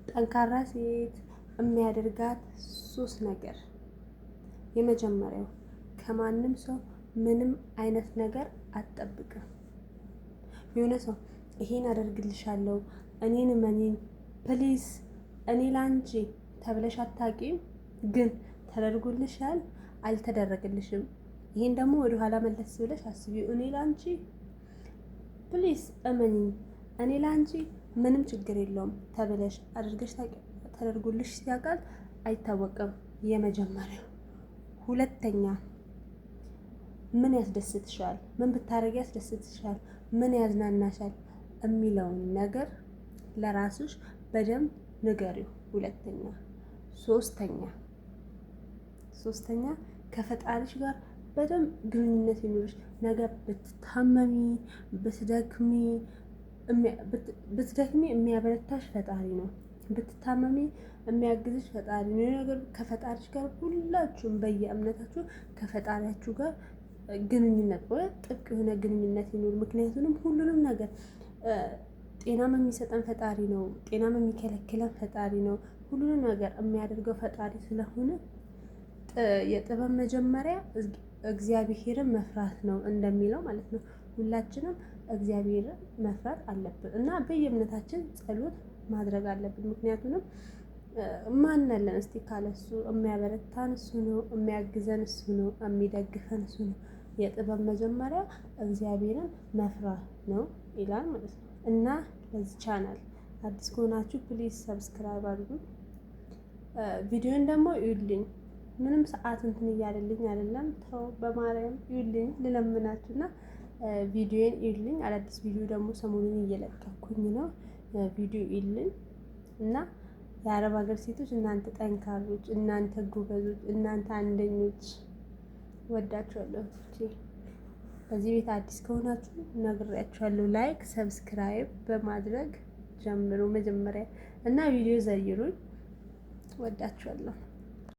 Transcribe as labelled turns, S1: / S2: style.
S1: ጠንካራ ሴት የሚያደርጋት ሶስት ነገር። የመጀመሪያው ከማንም ሰው ምንም አይነት ነገር አትጠብቅም። የሆነ ሰው ይሄን አደርግልሻለሁ፣ እኔን እመኚኝ፣ please፣ እኔ ላንቺ ተብለሽ አታቂም፣ ግን ተደርጎልሻል፣ አልተደረገልሽም። ይሄን ደግሞ ወደኋላ መለስ ብለሽ አስቢው። እኔ ላንቺ please እመኚኝ፣ እኔ ላንቺ ምንም ችግር የለውም ተብለሽ አድርገሽ ተደርጎልሽ ሲያውቃል አይታወቅም። የመጀመሪያው። ሁለተኛ፣ ምን ያስደስትሻል? ምን ብታደርጊ ያስደስትሻል? ምን ያዝናናሻል? የሚለውን ነገር ለራስሽ በደንብ ንገሪው። ሁለተኛ። ሶስተኛ፣ ከፈጣሪሽ ጋር በደንብ ግንኙነት ይኑርሽ። ነገ ብትታመሚ ብትደክሚ የሚያበረታሽ ፈጣሪ ነው። ብትታመሚ የሚያግዝሽ ፈጣሪ ነው። ነገር ከፈጣሪሽ ጋር ሁላችሁም በየእምነታችሁ ከፈጣሪያችሁ ጋር ግንኙነት ወይ ጥብቅ የሆነ ግንኙነት ይኑር። ምክንያቱንም ሁሉንም ነገር ጤናም የሚሰጠን ፈጣሪ ነው። ጤናም የሚከለክለን ፈጣሪ ነው። ሁሉንም ነገር የሚያደርገው ፈጣሪ ስለሆነ የጥበብ መጀመሪያ እግዚአብሔርን መፍራት ነው እንደሚለው ማለት ነው። ሁላችንም እግዚአብሔርን መፍራት አለብን እና በየእምነታችን ጸሎት ማድረግ አለብን። ምክንያቱንም ማን አለን እስቲ ካለሱ? የሚያበረታን እሱ ነው፣ የሚያግዘን እሱ ነው፣ የሚደግፈን እሱ ነው። የጥበብ መጀመሪያ እግዚአብሔርን መፍራት ነው ይላል ማለት ነው። እና ለዚህ ቻናል አዲስ ከሆናችሁ please subscribe አድርጉ። ቪዲዮን ደግሞ እዩልኝ። ምንም ሰዓት እንትን እያለልኝ አይደለም። ተው በማርያም እዩልኝ ልለምናችሁ እና ቪዲዮን እዩልኝ። አዳዲስ ቪዲዮ ደግሞ ሰሞኑን እየለቀኩኝ ነው። ቪዲዮ እዩልኝ እና የአረብ ሀገር ሴቶች እናንተ ጠንካሮች፣ እናንተ ጎበዞች፣ እናንተ አንደኞች፣ ወዳችኋለሁ። በዚህ ቤት አዲስ ከሆናችሁ ነግሬያችኋለሁ። Like subscribe በማድረግ ጀምሩ መጀመሪያ እና ቪዲዮ ዘይሩኝ። ወዳችኋለሁ።